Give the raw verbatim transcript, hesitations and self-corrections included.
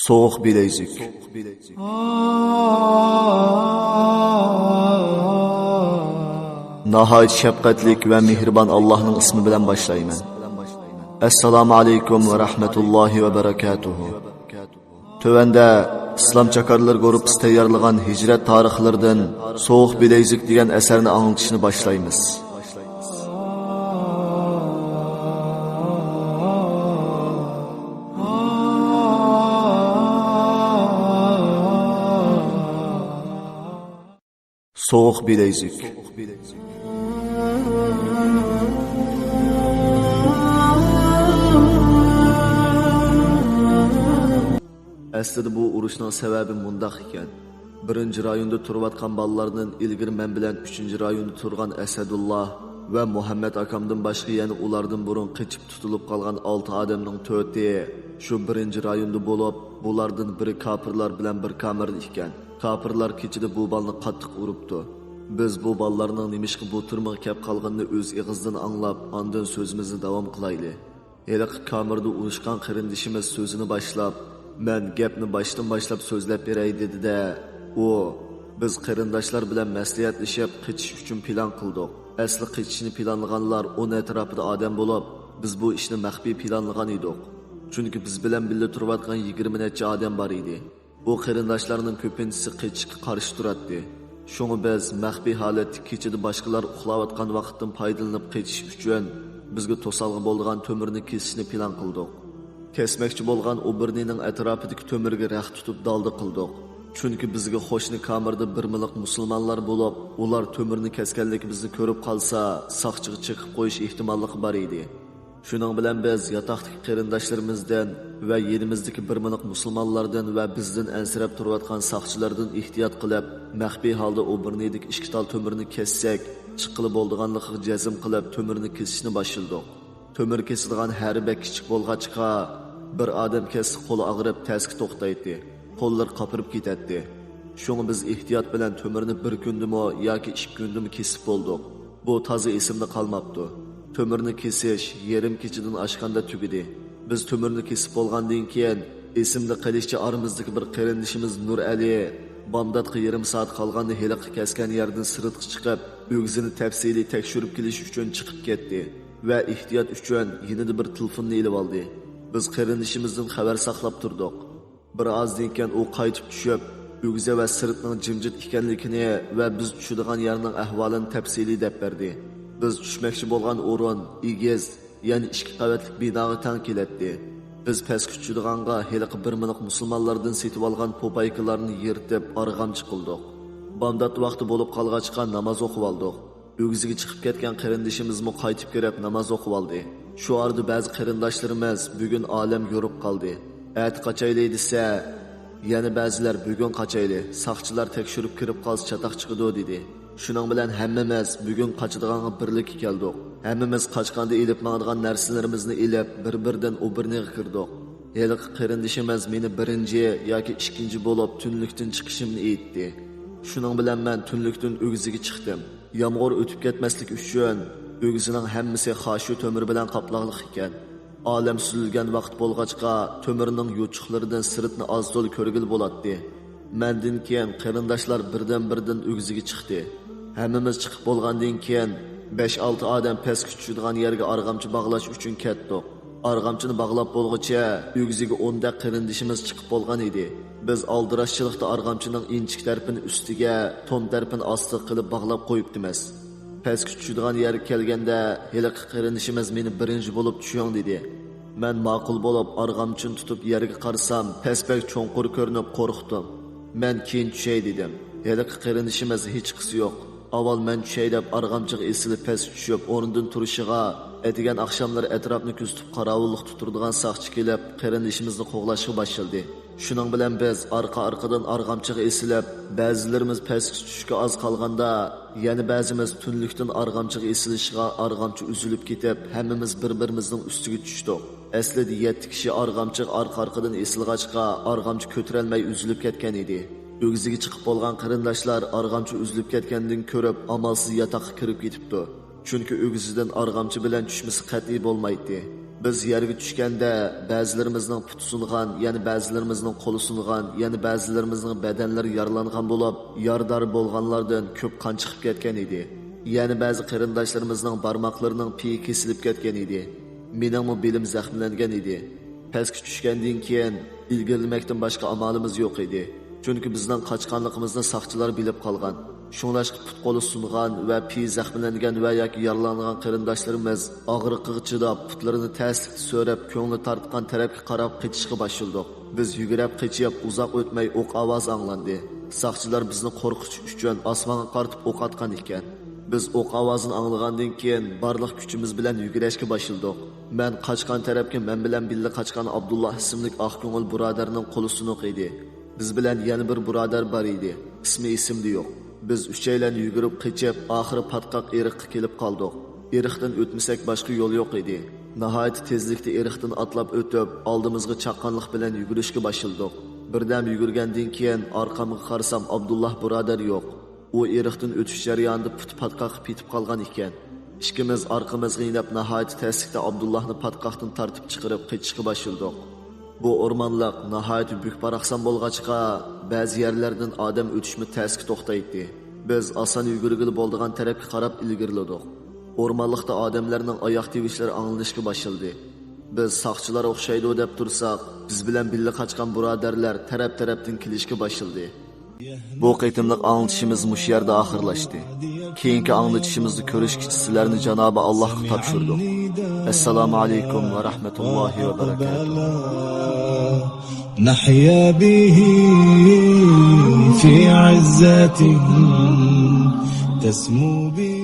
سوغۇق بىلەيزۈك. ناھايىتى شەپقەتلىك ۋە مېھرىبان ئاللاھنىڭ ئىسمى بىلەن باشلايمەن. ئەسسالامۇ ئەلەيكۇم ۋە رەھمەتۇللاھى ۋە بەرەكاتۇھۇ. تۆۋەندە ئىسلام چاكارلىرى گۇرۇپپىسى تەييارلىغان ھىجرەت تارىخلىرىدىن سوغۇق بىلەيزۈك دېگەن ئەسەرنى ئاڭلىتىشنى باشلايمىز. سوغۇق بىلەيزۈك. ئەسلىدە بۇ ئۇرۇشنىڭ سەۋەبى مۇنداق ئىكەن. بىرىنچى رايوندا تۇرۇۋاتقان بالىلاردىن ئىلگىرى مەن بىلەن ئۈچىنچى رايوندا تۇرغان ئەسەدۇللا ۋە مۇھەممەد ئاكامدىن باشقا يەنە ئۇلاردىن بۇرۇن قېچىپ تۇتۇلۇپ قالغان ئالتە ئادەمنىڭ تۆتى شۇ بىرىنچى رايوندا بولۇپ، بۇلاردىن بىرى كاپىرلار بىلەن بىر كامېردا ئىكەن. كاپىرلار كېچىدە بۇ بالىنى قاتتىق ئۇرۇپتۇ. بىز بۇ بالىلارنىڭ نېمىشقا بۇ تۈرمىگە كەپ قالغىنىنى ئۆز ئېغىزىدىن ئاڭلاپ، ئاندىن سۆزىمىزنى داۋام قىلايلى. ھېلىقى كامېردا ئۇرۇشقان قېرىندىشىمىز سۆزىنى باشلاپ، مەن گەپنى باشتىن باشلاپ سۆزلەپ بېرەي دېدى-دە، ئۇ، بىز قېرىنداشلار بىلەن مەسلىھەتلىشىپ قېچىش ئۈچۈن پىلان قىلدۇق. ئەسلى قېچىشنى پىلانلىغانلار ئون ئەتراپىدا ئادەم بولۇپ، بىز بۇ ئىشنى مەخپىي پىلانلىغان ئىدۇق. چۈنكى بىز بىلەن بىللە تۇرۇۋاتقان يىگىرمە نەچچە ئادەم بار ئىدى. بۇ قېرىنداشلارنىڭ كۆپىنچىسى قېچىشقا قارشى تۇراتتى. شۇڭا بىز مەخپىي ھالەتتە كېچىدە باشقىلار ئۇخلاۋاتقان ۋاقىتتىن پايدىلىنىپ قېچىش ئۈچۈن بىزگە توسالغۇ بولىدىغان تۆمۈرنى كېسىشنى پىلان قىلدۇق. كەسمەكچى بولغان ئوبورنىنىڭ ئەتراپىدىكى تۆمۈرگە رەخت تۇتۇپ دالدا قىلدۇق. چۈنكى بىزگە قوشنا كامېردا بىر مىللىق مۇسۇلمانلار بولۇپ، ئۇلار تۆمۈرنى كەسكەنلىكىمىزنى كۆرۈپ قالسا، ساقچىغا چېقىپ قويۇش ئېھتىماللىقى بار ئىدى. شۇنىڭ بىلەن بىز ياتاقتىكى قېرىنداشلىرىمىزدىن ۋە يېنىمىزدىكى بىر مىللىق مۇسۇلمانلاردىن ۋە بىزدىن ئەنسىرەپ تۇرۇۋاتقان ساقچىلاردىن ئېھتىيات قىلىپ، مەخپىي ھالدا ئوبورنىدىكى ئىككى تال تۆمۈرنى كەسسەك، چىققىلى بولىدىغانلىقىغا جەزم قىلىپ، تۆمۈرنى كېسىشنى باشلىدۇق. تۆمۈر كېسىدىغان ھەرە بەك كىچىك بولغاچقا، بىر ئادەم كەسسە قولى ئاغرىپ تەسكە توختايتتى، قوللىرى قاپىرىپ كېتەتتى. شۇڭا بىز ئېھتىيات بىلەن تۆمۈرنى بىر كۈندىمۇ ياكى ئىككى كۈندىمۇ كېسىپ بولدۇق. بۇ تازا ئېسىمدە قالماپتۇ. تۆمۈرنى كېسىش يېرىم كېچىدىن ئاشقاندا تۈگىدى. بىز تۆمۈرنى كېسىپ بولغاندىن كېيىن، ئېسىمدە قېلىشىچە ئارىمىزدىكى بىر قېرىندىشىمىز نۇرئەلى بامداتقا يېرىم سائەت قالغاندا ھېلىقى كەسكەن يەردىن سىرتقا چىقىپ، ئۆگزىنى تەپسىلىي تەكشۈرۈپ كېلىش ئۈچۈن چىقىپ كەتتى ۋە ئېھتىيات ئۈچۈن يېنىدا بىر تېلېفوننى ئېلىۋالدى. بىز قېرىندىشىمىزدىن خەۋەر ساقلاپ تۇردۇق. بىر ئازدىن كېيىن ئۇ قايتىپ چۈشۈپ، ئۆگزە ۋە سىرتنىڭ جىمجىت ئىكەنلىكىنى ۋە بىز چۈشىدىغان يەرنىڭ ئەھۋالىنى تەپسىلىي دەپ بەردى. بىز چۈشمەكچى بولغان ئورۇن ئېگىز، يەنى ئىككى قەۋەتلىك بىناغا تەڭ كېلەتتى. بىز پەسكە چۈشىدىغانغا ھېلىقى بىر مىللىق مۇسۇلمانلاردىن سېتىۋالغان پوپايكىلارنى يىرتىپ ئارغامچا قىلدۇق. بامدات ۋاقتى بولۇپ قالغاچقا ناماز ئوقۇۋالدۇق. ئۆگزىگە چىقىپ كەتكەن قېرىندىشىمىزمۇ قايتىپ كىرىپ ناماز ئوقۇۋالدى. شۇ ئارىدا بەزى قېرىنداشلىرىمىز بۈگۈن ئالەم يورۇپ قالدى، ئەتە قاچايلى دېسە، يەنە بەزىلەر بۈگۈن قاچايلى، ساقچىلار تەكشۈرۈپ كىرىپ قالسا چاتاق چىقىدۇ دېدى. شۇنىڭ بىلەن ھەممىمىز بۈگۈن قاچىدىغانغا بىرلىككە كەلدۇق. ھەممىمىز قاچقاندا ئېلىپ ماڭىدىغان نەرسىلىرىمىزنى ئېلىپ بىر-بىردىن ئوبورنىغا كىردۇق. ھېلىقى قېرىندىشىمىز مېنى بىرىنچى ياكى ئىككىنچى بولۇپ تۈنلۈكتىن چىقىشىمنى ئېيتتى. شۇنىڭ بىلەن مەن تۈنلۈكتىن ئۆگزىگە چىقتىم. يامغۇر ئۆتۈپ كەتمەسلىك ئۈچۈن ئۆگزىنىڭ ھەممىسى خاشۇ تۆمۈر بىلەن قاپلاقلىق ئىكەن. ئالەم سۈزۈلگەن ۋاقىت بولغاچقا، تۆمۈرنىڭ يوچۇقلىرىدىن سىرتنى ئاز-تولا كۆرگىلى بولاتتى. مەندىن كېيىن قېرىنداشلار بىردىن-بىردىن ئۆگزىگە چىقتى. ھەممىمىز چىقىپ بولغاندىن كېيىن، بەش-ئالتە ئادەم پەسكە چۈشىدىغان يەرگە ئارغامچا باغلاش ئۈچۈن كەتتۇق. ئارغامچىنى باغلاپ بولغۇچە، ئۆگزىگە ئوندەك قېرىندىشىمىز چىقىپ بولغان ئىدى. بىز ئالدىراشچىلىقتا ئارغامچىنىڭ ئىنچىكە تەرىپىنى ئۈستىگە، توم تەرىپىنى ئاستىغا قىلىپ باغلاپ قويۇپتىمىز. پەسكە چۈشىدىغان يەرگە كەلگەندە، ھېلىقى قېرىندىشىمىز مېنى بىرىنچى بولۇپ چۈشۈڭ دېدى. مەن ماقۇل بولۇپ، ئارغامچىنى تۇتۇپ يەرگە قارىسام، پەس بەك چوڭقۇر كۆرۈنۈپ قورقتۇم. مەن كېيىن چۈشەي دېدىم. ھېلىقى قېرىندىشىمىز ھېچقىسى يوق. ئاۋۋال مەن چۈشەي دەپ ئارغامچىغا ئېسىلىپ پەسكە چۈشۈپ ئورنىدىن تۇرۇشىغا، ئەتىگەن ئاخشاملىرى ئەتراپنى كۆزىتىپ قاراۋۇللۇق تۇتۇپ تۇرىدىغان ساقچى كېلىپ قېرىندىشىمىزنى قوغلاشقا باشلىدى. شۇنىڭ بىلەن بىز ئارقا-ئارقىدىن ئارغامچىغا ئېسىلىپ، بەزىلىرىمىز پەسكە چۈشۈشكە ئاز قالغاندا، يەنە بەزىمىز تۈنلۈكتىن ئارغامچىغا ئېسىلىشىغا ئارغامچا ئۈزۈلۈپ كېتىپ، ھەممىمىز بىر-بىرىمىزنىڭ ئۈستىگە چۈشتۇق. ئەسلىدە يەتتە كىشى ئارغامچىغا ئارقا-ئارقىدىن ئېسىلغاچقا، ئارغامچا كۆتۈرەلمەي ئۈزۈلۈپ كەتكەن ئىدى. ئۆگزىگە چىقىپ بولغان قېرىنداشلار ئارغامچا ئۈزۈلۈپ كەتكەندىن كۆرۈپ، ئامالسىز ياتاققا كىرىپ كېتىپتۇ. چۈنكى ئۆگزىدىن ئارغامچا بىلەن چۈشمىسە قەتئىي بولمايتتى. بىز يەرگە چۈشكەندە، بەزىلىرىمىزنىڭ پۇتى سۇنغان، يەنە بەزىلىرىمىزنىڭ قولى سۇنغان، يەنە بەزىلىرىمىزنىڭ بەدەنلىرى يارىلانغان بولۇپ، يارىدار بولغانلاردىن كۆپ قان چىقىپ كەتكەن ئىدى. يەنە بەزى قېرىنداشلىرىمىزنىڭ بارماقلىرىنىڭ پېيى كېسىلىپ كەتكەن ئىدى. مېنىڭمۇ بېلىم زەخىملەنگەن ئىدى. پەسكە چۈشكەندىن كېيىن ئىلگىرىلىمەكتىن باشقا ئامالىمىز يوق ئىدى. چۈنكى بىزنىڭ قاچقانلىقىمىزنى ساقچىلار بىلىپ قالغان. شۇڭلاشقا پۇت-قولى سۇنغان ۋە پېيى زەخىملەنگەن ۋە ياكى يارىلانغان قېرىنداشلىرىمىز ئاغرىقىغا چىداپ، پۇتلىرىنى تەسلىكتە سۆرەپ، كۆڭلى تارتقان تەرەپكە قاراپ قېچىشقا باشلىدۇق. بىز يۈگۈرۈپ قېچىپ، ئۇزاق ئۆتمەي ئوق ئاۋازى ئاڭلاندى. ساقچىلار بىزنى قورقۇتۇش ئۈچۈن ئاسمانغا قارىتىپ ئوق ئاتقان ئىكەن. بىز ئوق ئاۋازىنى ئاڭلىغاندىن كېيىن، بارلىق كۈچىمىز بىلەن يۈگۈرۈشكە باشلىدۇق. مەن قاچقان تەرەپكە مەن بىلەن بىللە قاچقان ئابدۇللا ئىسىملىك ئاق كۆڭۈل بۇرادەرنىڭ قولى سۇنۇق ئىدى. بىز بىلەن يەنە بىر بۇرادەر بار ئىدى. ئىسمى ئېسىمدە يوق. بىز ئۈچەيلەن يۈگۈرۈپ قېچىپ، ئاخىرى پاتقاق ئېرىققا كېلىپ قالدۇق. ئېرىقتىن ئۆتمىسەك باشقا يول يوق ئىدى. ناھايىتى تېزلىكتە ئېرىقتىن ئاتلاپ ئۆتۈپ، ئالدىمىزغا چاققانلىق بىلەن يۈگۈرۈشكە باشلىدۇق. بىردەم يۈگۈرگەندىن كېيىن ئارقامغا قارىسام، ئابدۇللا بۇرادەر يوق. ئۇ ئېرىقتىن ئۆتۈش جەريانىدا پۇتى پاتقاققا پېتىپ قالغان ئىكەن. ئىككىمىز ئارقىمىزغا يېنىپ، ناھايىتى تەسلىكتە ئابدۇللاھنى پاتقاقتىن تارتىپ چىقىرىپ قېچىشقا باشلىدۇق. بۇ ئورمانلىق ناھايىتى بۈك-باراقسان بولغاچقا، بەزى يەرلەردىن ئادەم ئۆتۈشمۇ تەسكە توختايتتى. بىز ئاسان يۈگۈرگىلى بولىدىغان تەرەپكە قاراپ ئىلگىرىلىدۇق. ئورمانلىقتا ئادەملەرنىڭ ئاياق تىۋىشلىرى ئاڭلىنىشكە باشلىدى. بىز ساقچىلار ئوخشايدۇ دەپ تۇرساق، بىز بىلەن بىللە قاچقان بۇرادەرلەر تەرەپ-تەرەپتىن كېلىشكە باشلىدى. بۇ قېتىملىق ئاڭلىتىشىمىز مۇشۇ يەردە ئاخىرلاشتى. كېيىنكى ئاڭلىتىشىمىزدا كۆرۈشكىچە سىلەرنى جانابى ئاللاھقا تاپشۇردۇق. ئەسسالامۇ ئەلەيكۇم ۋە رەھمەتۇللاھى ۋە بەرەكاتۇھ. نحيا به في عزة تسمو به